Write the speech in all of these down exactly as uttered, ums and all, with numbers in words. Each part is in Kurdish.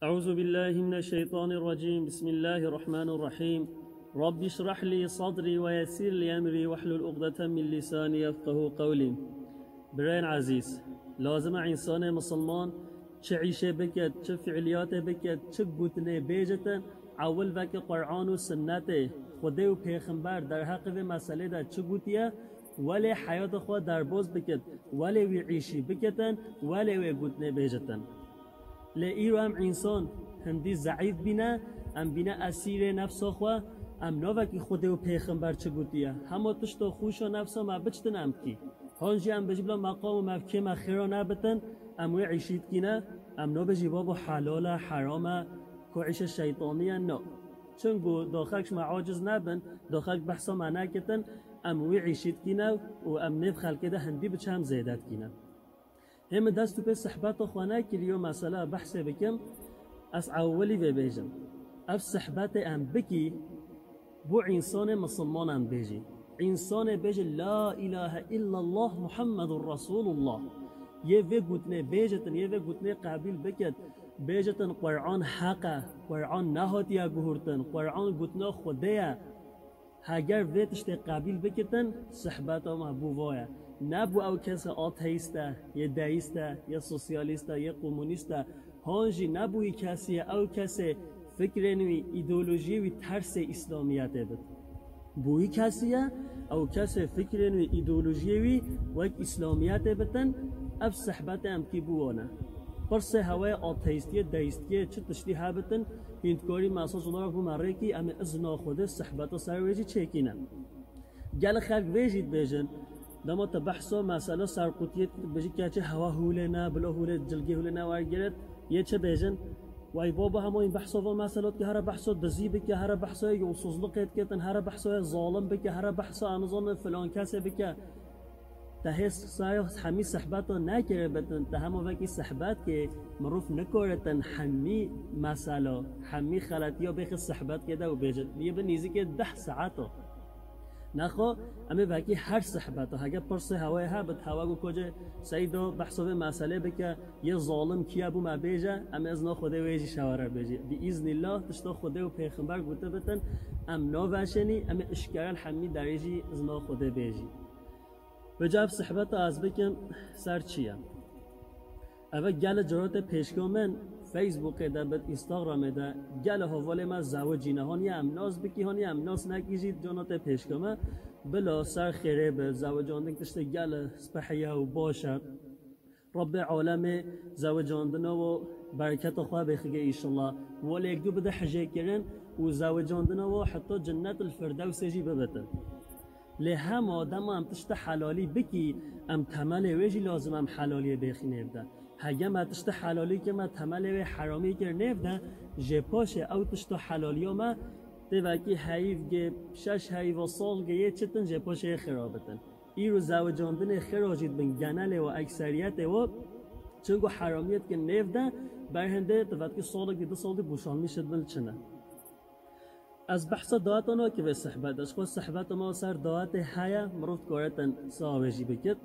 أعوذ بالله من الشيطان الرجيم. بسم الله الرحمن الرحيم. رب اشرح لي صدري ويسر لي أمري واحلل عقدة من لساني يفقهوا قولي. Birayên ezîz, lazim e însanê misilman çi îşê biket, çi fiiliyatê biket, çi gotinê bêjitin, ewil veke Qur'an û sinnetê Xwedê û Pêxember derheqê vê meselê de çi gotiye, welê heyata xwe derbaz bikit, welê wî îşî bikitin, welê wê gotinê bêjitin. Lê îro em însan hindî zeîf bîne, em bîne esîrê nefsa xwe, em navekî Xwedê û Pêxember çi gotiye. Hema tişta xweşa nefsa me biçtin em kî. Han jî em bêjî bila meqam û mevkê me xêra nebitin, em wê îşî dikîne, em nabêjî babo helal e, heram e, ku îşe şeytanî ye, no. Çunku daxek ji me aciz nebin, daxek behsa me nekitin, em wî îşî dikîne û em nêv xelkê de hindî biçe em zêde dikîne. Hê min dest û pê sihbeta xwe nekiriyo mesela behsê bikim, ez ewilî vê bêjim. Ev sihbetê em bikî, bo însanê misilman em bêjî. Însanê bêje, "La ilahe illallah Muhammedur Resulullah." Yê vê gotinê bêjitin, yê vê gotinê qebîl biket. Bêjitin, Qur'an heq e, Qur'an nehatiye guhurtin, Qur'an gotina Xwedê ye. Heger vê tiştê qebîl bikitin, sihbeta me bû va ye. Ne bû ew kesê ateîst e, yê deîst e, yê sosyalîst e, yê komunîst e. Han jî ne bû wî kesî ye, ew kesê fikrên wî, îdeolojiyê wî tersê îslamiyetê bit. Bû wî kesî ye, ew kesê fikrên wî, îdeolojiyê wî wek îslamiyetê bitin, ev sihbetê em kî bû wan e. Pirsê hewayê ateîstiyê, deîstiyê, çi tiştî hebitin, hîn dikarî mesaj olarak bû me rêkî, em ê izna Xwedê sihbeta ser wê jî çêkîne. Gelek xelk vê jî dibêjin, dema te behsa mesela serqûtiyê dikî, dibêjî keçê hewa hûlê ne, bila hûlê cilgê hûlê ne wergirit, yê çi bêjin? Wey baba, hema hîn behsa van mesela dike, here behsa dizî bike, here behsa yolsuzluqê diketin, here behsa zalim bike, here behsa, em nizanin, filan kesê bike. Te hê saya hemî sehbeta nekiribitin, te hema vekî sehbet kê, mirov nikoritin hemî mesela, hemî xeletiya bêxi sehbet kê de û bêjit. Yê bi nîzikê deh saet o. Nexwe, em ê vekî her sehbeta, hege pirsê hewayê hebit, hewa ku kocê Seydo behsa vê meselê bike, yê zalim kiye bû me bêje, em ê izna Xwedê wê jî şewere bêjî. Bi îznîllah, tişta Xwedê û Pêxember gotibitin, em naveşênî, em ê işkere li hemî derê jî izna Xwedê bêjî. Vêca ev sihbeta ez bikim ser çi ye? Eve gele caratê pêşka min Facebookê de bit, Instagramê de gele hevalê me zewicîne. Haniye em nas bikî, haniye em nas nekî jî caratê pêşka me. Bila ser xêrê bi, zewicandin tiştê gele spehiye û baş e. Rabbê alemê zewicandina û bereketa xwe bêxige înşallah. Welê yek du bide hijêkirin û zewicandina û heta Cennetil Firdewsê jî bibitin. Lê hema dema em tişta helalî bikî, em temelê wê jî lazim em helaliyê bêxî nêv de. Hege me tişta helalî kir, me temelê wê heramî kir nêv de, jê paşê ew tişta helaliya me tê vekî heyv gê şeş heyva sal gê yê çitin jê paşê yê xira bitin. Îro zewicandinê xira jî dibin genelê û ekseriyetê û çunku heramiyê dikin nêv de, ber hindê tu vetkî salekî du sal dî boşanmîşê dibin çi ne. Ez behsa daweta nakim vê sehbet de. Ji xwe sehbeta me ser dawetê heye, mirov dikare te niha wê jî bikit.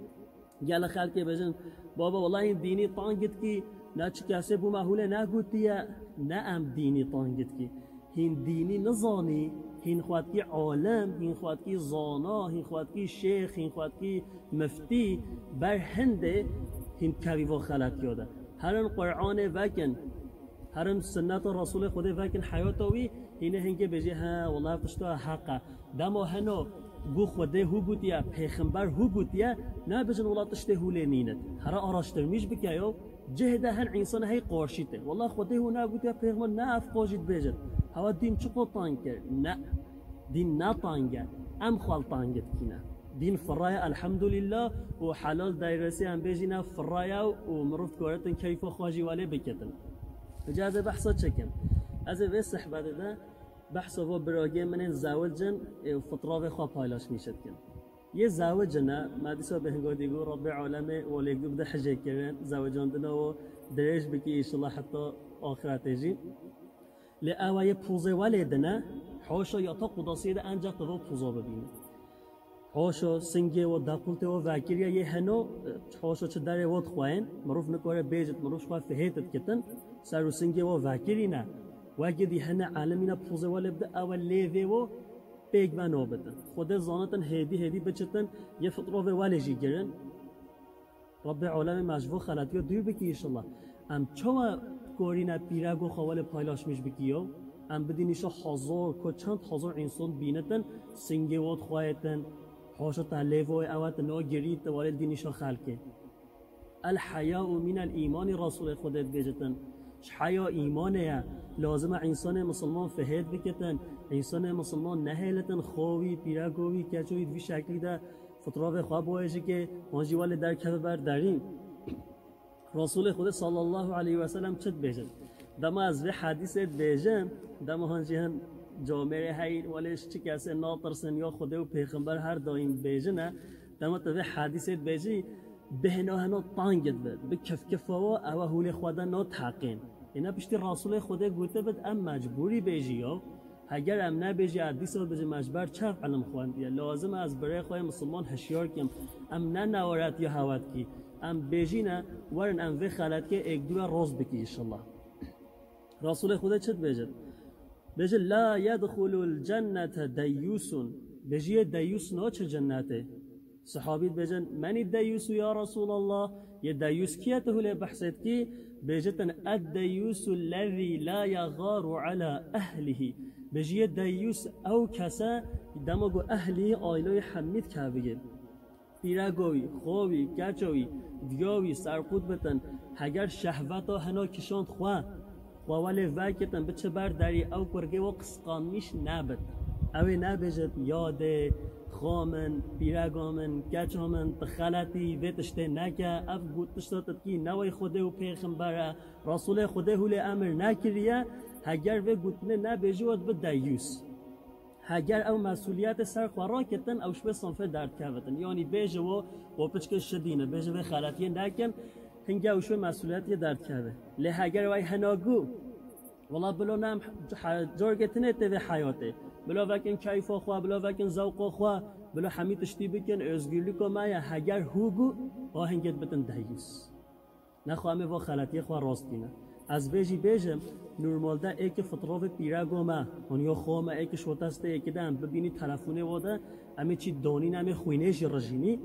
Gelek xelkê bêjin, baba, wela hîn dînî tang dikî, ne çi kesê bû me hûlê negotiye, ne em dînî tang dikî. Hîn dînî nizanî, hîn xwe dikî alim, hîn xwe dikî zana, hîn xwe dikî şêx, hîn xwe dikî miftî, ber hindê hîn dikevî va xeletiya de. Herin Qur'anê vekin, herin sinneta Resulê Xwedê vekin heyata wî, hînê hingê bêjê, he, wela ev tişta heq e. Dema heno gu Xwedê hû gotiye, pêxember hû gotiye, nebêjin wela tiştê hûlê nînit. Here araştirmîş bike yo, cihê de hin însan hey qarşî te. Wela Xwedê hû negotiye, pêxember ne ev qajî dibêjin. Hewa dîn çi qo tang kir? Ne. Dîn ne tang e. Em xwe li tang dikîne. Dîn firaya, elhamdulillah, û helal dayresê em bêjîne firaya û mirov dikaritin keyfa xwe jî welê bikitin. Ca ez ê behsa çekim. Ez ê vê sehbetê de behsa vo biragê min ên zewicin û fitravê xwe paylaşmîşe dikim. Yê zewicine, me dîsa bi hingo dî got, Rabbê alemê welê du bide hijê kirin, zewicandina û dirêj bikî înşallah heta axiretê jî. Lê ewa yê pozê welê dine, haşa ya ta qudasiyê de ancak tu vo poza bibîne. Haşa singê û dequltê û vekiriye yê heno, haşa çi derê û dixwayên, mirov nikare bêjit, mirov xwe fihêt dikitin. Ser û singê wo vekirîne. Wekî dî hene elimîne pozê we lê bide, ewe lêvê wo pêk ve nabitin. Xwedê zanitin hêdî hêdî biçitin, yê fitrovê welê jî girin. Rabbê alemê me ji vo xeletiya dûr bikî înşallah. Em çawa korîne pîrego xwe welê paylaşmîş bikî yo? Em bidî nîşa hazor, ko çend hazor însan bînitin, singê wo dixwayêtin, haşa te lêvoyê ewe te nagirî, te welê dî nîşa xelkê. El heyau minel îmanî Resûlê Xwedê dibêjitin. Ji heya îmanê ye. Lazim e însanê misilman fihêt bikitin. Însanê misilman nehêlitin xo wî, pîrego wî, keço wî di vî şeklî de fitrovê xwe boyejike, han jî welê derkeve ber derî. Resûlê Xwedê sallallahu aleyhi ve sellem çi dibêjin? Dema ez vê hedîsê dibêjim, dema han jî hin camêrê heyî, welê ji çi kesê natirsin ya Xwedê û pêxember her daîm dibêjine, dema tu vê hedîsê dibêjî, bêhna heno tang dibe, bi kifkifa wo ewe hûlê xwe de nateqên. Îna piştî Resûlê Xwedê gotibe, em mecbûrî bêjî yo. Heger em nebêjî, ez dîsa bêjim, ez ji ber çav ilim xwendiye. Lazim e ez birê xwe yê misilman hişyar kim. Em ne newaretiya hewa dikî. Em bêjîne, werin em vê xeletiyê êk dû re rast bikî înşallah. Resûlê Xwedê çi dibêje? Bêje, "La yedxulul cennete deyyusun." Bêjî yê deyyus naçe cennetê. Sihabî dibêjin, "Menî deyyusu ya Resûlallah?" Yê deyyus kî ye tu hûlê behsê dikî? Bêjitin, "Ed deyyusu lezî la yegaru ala ehlihî." Bêjî yê deyyus ew kes e, dema ku ehlî, aîleyê hemî dikevigê. Pîrego wî, xo wî, keça wî, diya wî serqût bitin, heger şehveta hina kişand xwe, xwe welê vekitin, biçe ber derî, ew kurgê we qisqanmîş nebit. Ew ê nebêjit, "Ya dê, xo min, pîrego min, keça min, tu xeletî, vê tiştê neke, ev got tişta tu dikî, ne wey Xwedê û pêxember e, Resûlê Xwedê hûlê emir nekiriye." Heger vê gotinê nebêjî, we dibe deyyûs. Heger ew mesûliyetê ser xwe raketin, ew ji wê sinfê derdikevitin. Yanî bêje wo, wo piçkê şidîne, bêje vê xeletiyê nekin, hingê ew ji wê mesûliyetê derdikeve. Lê heger wey hena gu, wela bilo nem he-, cargê tinê tê vê heyatê. Bilo vekin keyfa xwe, bilo vekin zewqa xwe, bilo hemî tiştî bikin, özgürlüka me ye. Heger hû gu, o hingê dibitin deyyûs. Nexwe em ê va xeletiyê xwe rast bîne. Ez vê jî bêjim, normalde êkî fitrovê pîrego me, honiyo xo me êkî şote stê êkî de em bibînî telefonê wo de, em ê çî donîn, em ê xwînê jî rijînî.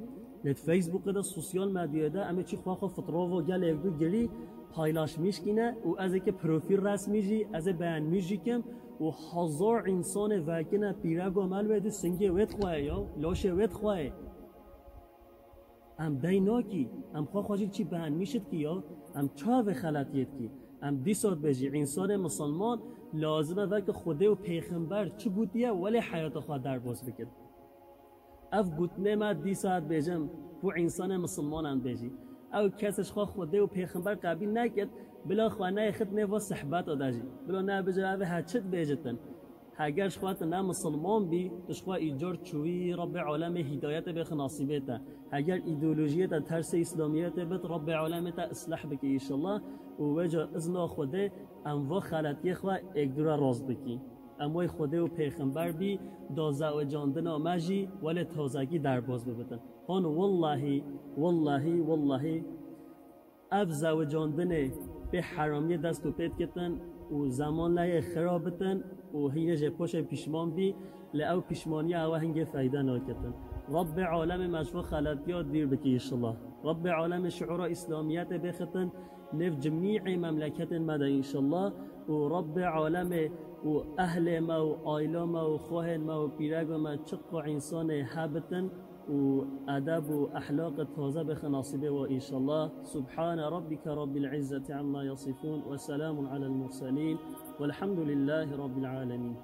Lê di Facebookê de, sosyal medyayê de em ê çî xwe xwe fitrovo gelê gu girî paylaşmîş kîne û ez êkî profîl resmî jî, ez ê beğenmiş jî kim û hazor însanê vekine pîrego me li wê dî singê wê dixwayê ya, laşê wê dixwayê. Em dey nakî, em xwe xwe jî çî beğenmiş dikî ya, em çavê xeletiyê dikî. Em dîsa dibêjî, însanê misilman lazim e veke Xwedê û pêxember çi gotiye, welê heyata xwe derbas bikin. Ev gotinê me dîsa dibêjim, bo însanê misilman em dibêjî. Ew kes ji xwe Xwedê û pêxember qebîl nekit, bila xwe neyê xit nêva sehbeta de jî. Bila nebêje, ev he çi dibêjitin? Heger ji xwe tu ne misilman bî, tu ji xwe îcar çûyî, Rabbê alemê hîdayetê bêxe nasîbê te. Heger îdeolojiyê te tersê îslamiyetê bit, Rabbê alemê te isleh bike înşallah û wêca izna Xwedê em va xeletiyê xwe êk dû re rast bikî. Em wey Xwedê û pêxember bî, da zewicandina me jî welê tazegî derbas bibitin. Hon wellahî, wellahî, wellahî, ev zewicandinê pê heramiyê dest û pê dikitin û zeman leyê xira bitin û hînê jê poşê pîşman bî, lê ew pîşmaniya ewe hingê feyde nakitin. Rabbê alemê me ji vo xeletiya dûr bikî înşallah. Rabbê alemê şiûra îslamiyetê bêxitin nêv cimî'ê memleketên me de înşallah û Rabbê alemê û ehlê me û aîla me û xwehên me û pîrego me çiqa însanê hebitin, û edeb û ehlaqê taze bêxe nasîbê we înşallah. Subhane rabbike rabbil izzeti amma yasifun ve selamun alel murselin velhamdülillahi rabbil alemin.